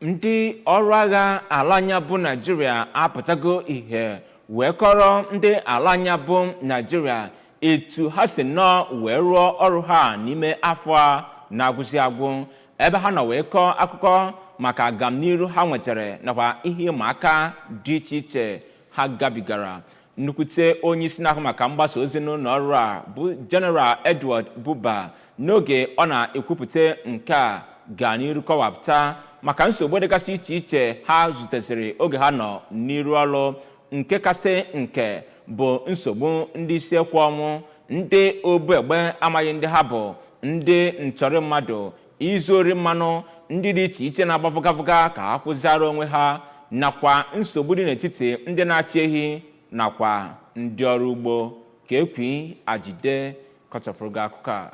Ndị ọrụ agha ala anyị bụ Naijiria apụtago ihe wee kọrọ ndị ala anyị bụ Naijiria etu ha si nnọọ wee rụọ ọrụ ha n'ime afọ a na-agwụsị agwụ, ebe ha nọ wee kọọ akụkọ maka agamniru ha nwetara nakwa ihe ịma aka dị iche iche ha gabigara. Nnukwute onye isi na-ahụ maka mgbasa ozi n'ụlọ ọrụ a bụ General Edward Buba, n'oge ọ na-ekwupụta nke a, gaa n'iru kọwapụta maka nsogbu dịgasị iche iche ha zutesịrị oge ha nọ n'iru ọrụ, nke kasị nke bụ nsogbu ndị isi ekwe ọnwụ, ndị obu egbe amaghị ndị ha bụ, ndị ntọrị mmadụ, izu ori mmanụ, ndị dị iche iche na-agba vụgavụga ka ha kwụzara onwe ha, nakwa nsogbu dị n'etiti ndị na-achị ehi nakwa ndị ọrụ ugbo. Ka Ekwi Ajide kọchapụrụ gị akụkọ a.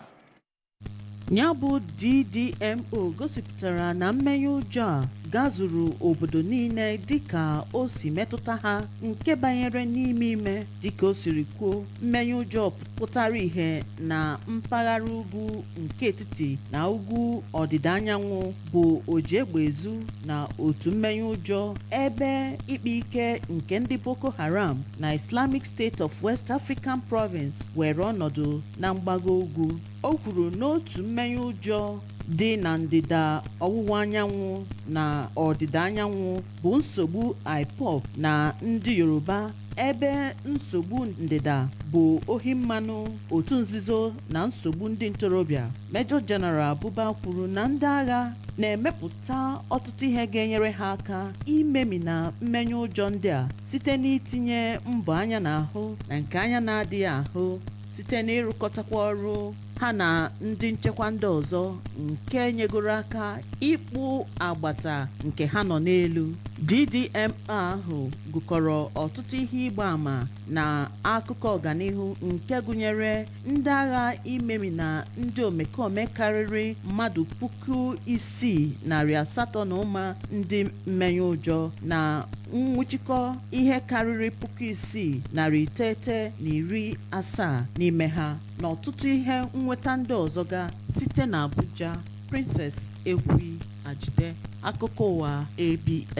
Ya bụ DDMO gosipụtara na mmenye ụjọ a gazuru obodo niile dịka o si metụta ha nke banyere n'ime ime. Dịka o siri kwuo, mmenye ụjọ pụtara ihe na mpaghara ugwu nke etiti na ugwu ọdịda anyanwụ bụ ojiegbeezu na otu mmenye ụjọ, ebe ikpe ike nke ndị Boko Haram na Islamic State of West African Province were ọnọdụ na mgbago ugwu. O kwuru n'otu mmenye ụjọ dị na ndịda ọwụwa anyanwụ na ọdịda anyanwụ bụ nsogbu IPOB na ndị Yoruba, ebe nsogbu ndịda bụ ohi mmanụ, otu nzuzo na nsogbu ndị ntorobịa. Major General Buba kwuru na ndị agha na-emepụta ọtụtụ ihe ga-enyere ha aka imemina mmenye ụjọ ndị a site n'itinye mbọ anya n'ahụ na nke anya na-adịghị ahụ, site n'ịrụkọtakwa ọrụ ha na ndị nchekwa ndị ọzọ, nke nyegoro aka ịkpụ agbata nke ha nọ n'elu. DDMO ahụ gụkọrọ ọtụtụ ihe ịgba àmà na akụkọ ọganihu, nke gụnyere ndị agha imemina ndị omekome karịrị mmadụ 6,800 na ụma ndị mmenye ụjọ, na nwụchikọ ihe karịrị 6,970 n'ime ha, na ọtụtụ ihe nnweta ndị ọzọ ga. Site na Abuja, Princess Ekwi Ajide, akụkọ ụwa ABS.